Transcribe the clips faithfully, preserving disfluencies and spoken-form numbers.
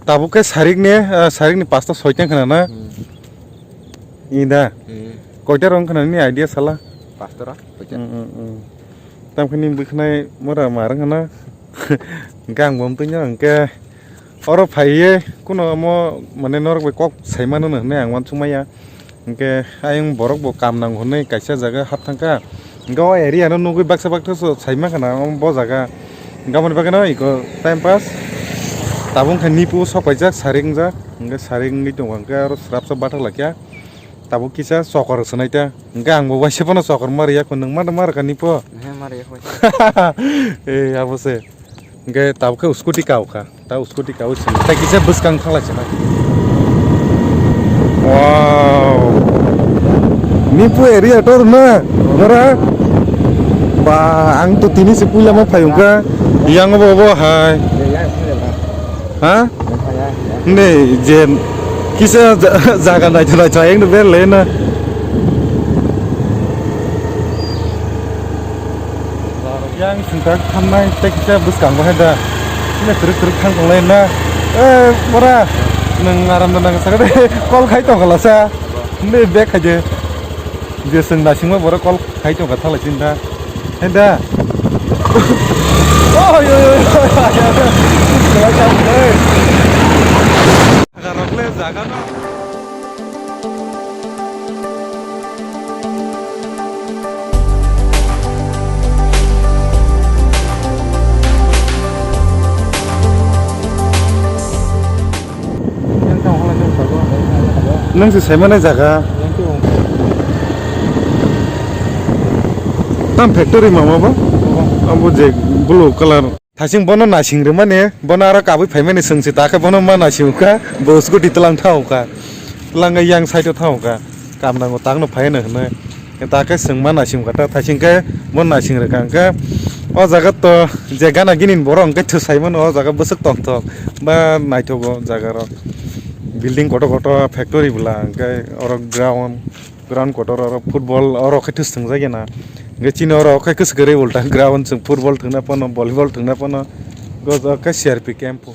Tabuk khe sarik ni, ah, sarik ni pasta soita khna na? Hmm. Ida. Hmm. Koita rong khna ni idea sala? Pasta rok, koita. Hmm, hmm, hmm. Tam khni bwkhnai mora marang khna. Gang bom twi no hwnkhe oro phaiye kuno omo mane norok bai kok sai mano hwnwi ang uansukmaya. Hwnkhe ayang borok bo kam nango hwnwi kaisa jaga hap thangkha. Hwnkhe o area no nugwi baksa baksa so sai mankha na omo bo jaga. Hwnkhe aboni bagwi no iko time pass. Tabuk wngkha nipu sok paijak, sarik wngjak. Hwnkhe sarik wngwi tongo, hwnkhe aro swrapsa bathak laikha. Tabuk kisa chokor swnai ta. Hwnkhe ang bo waisa phano chokor ma rwya kho, nwng ma, ma rwkha nipo? He, ma rwya kho. Eh, abo se. Hwnkhe tabuk khe scooty kau kha. Ta scooty kau sini. Ta kisa bwskang thalai sini. Wow. Nipu area tor na. Mora. Ba, ang to tini se puila ma phai wngkha. Yang bo bo hai. Ha? Ne, je kisa ja-, jaga naitha naitha ang no ber le na. Yang sungkak thamnai tei kisa bwskango hai da. Chini kwrwk kwrwk thang tonglai na. Eh, mora, nwng aram da nang sakade call khai tong khala sa. Nde bag khai de. Je swng nasingma borok call khai tong kha thalai chin da. Hai da. Oi, oi, oi, oi, oi. Jaga rok le jaga no. Nwng se saimanai jaga. Tam factory mama bo? Abo je blue colour. Thasing bono nasing rwmani, bono aro kabui phaimani swngsi, ta khe bono ma nasing kha, bo scooty twlang thang kha, twlang yang side o thang kha, kam nango tangno phaino hwnwi, ta khe swng ma nasing kha, ta thasing khe bono nasing rwkha, hwnkhe o jaga to je gana gini borok hwnkhe thwsai mano, o jaga bwswk tongthok ba naithogo jaga rok, building kotor kotor, factory bwla, hwnkhe oro ground. Ground kotor oro football oro khe thwswngjak ya na. Hwnkhe chini oro khe kwswk kwrwi ulta ground chwng football thwngna phano, volleyball thwngna phano. Gojak khe C R P camp.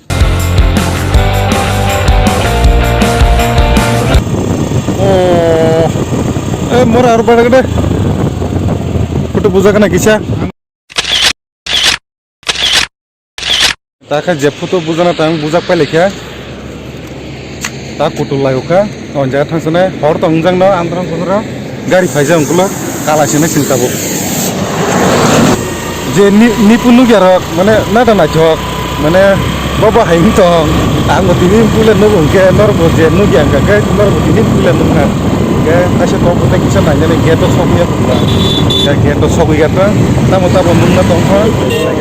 Oh, eh, mora aro barang de. Photo bujak na kisa. Ta khe je photo bujana tang bujak pai laikha. Ta kutul lai ukha. O jaga thang sanai hor tong jang no androng kudura gari phaijak ungkulo kala sina sini tabuk. Je ni, nipu nukya rok mane nada naithok mane bobo hai wng tong. Ang bo tini puila nuk ungkhe norbo je nukya wngkha khe norbo tini puila nukna. Hingke kaisa tok bwtai kisa nainani gate o sogwi ya khulna. Ya gate o sogwi ya ta. Tamo tamo nungna tongkha.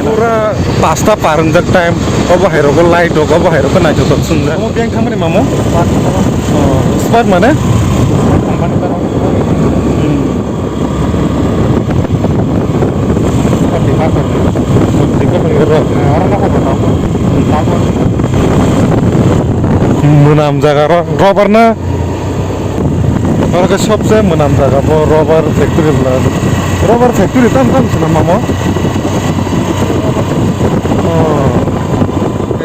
Pura pasta par wngjak time. Obo hai rogo light rok, obo hai rogo naithotok swngjak. Omo bank thamani mamo? Oh, smart mane? Hmm. Mwnam jaga ro, rubber na. Oro khe sobse mwnam jaga bo rubber factory bwla. Rubber factory tam tam se na mamo. Oh.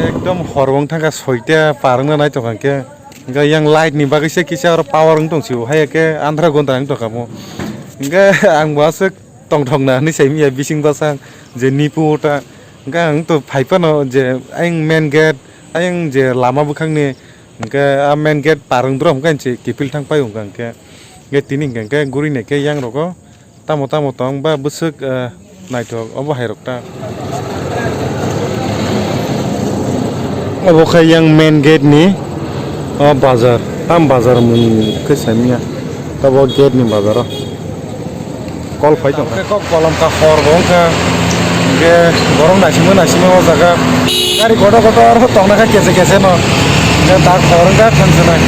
Ekdom hor wng thangkha soita par wngna naithok hwnkhe. Hwnkhe yang light ni bagwi se kisa oro power wng tong sio. Hai khe andhra gondra wng tong kha mo. Hwnkhe ang bo aswk tongthok na hinwi sai manya bising bwsang je nipu ta. Hwnkhe ang to phai phano je ayang main gate, ayang je lama bwkhakni, hwnkhe a main gate par wng drop hwnkhe se kiphil thang pai wngkha hwnkhe. Hwnkhe tini hwnkhe guri naikhe yang rogo tamo tamo tong ba bwswk, eh, naithok obo hai rok ta. Obo khe yang main gate ni o bazar, tam bazar mung khe saimanya. Tabo gate ni bazar o. Kol phai tong kha. Kok kolom ka hor bo wngkha. Hingke borok naisingma naisingma o jaga. Gari kotor kotor tongna kha kese kese no. Hingke dak hor wngkha thansa nai.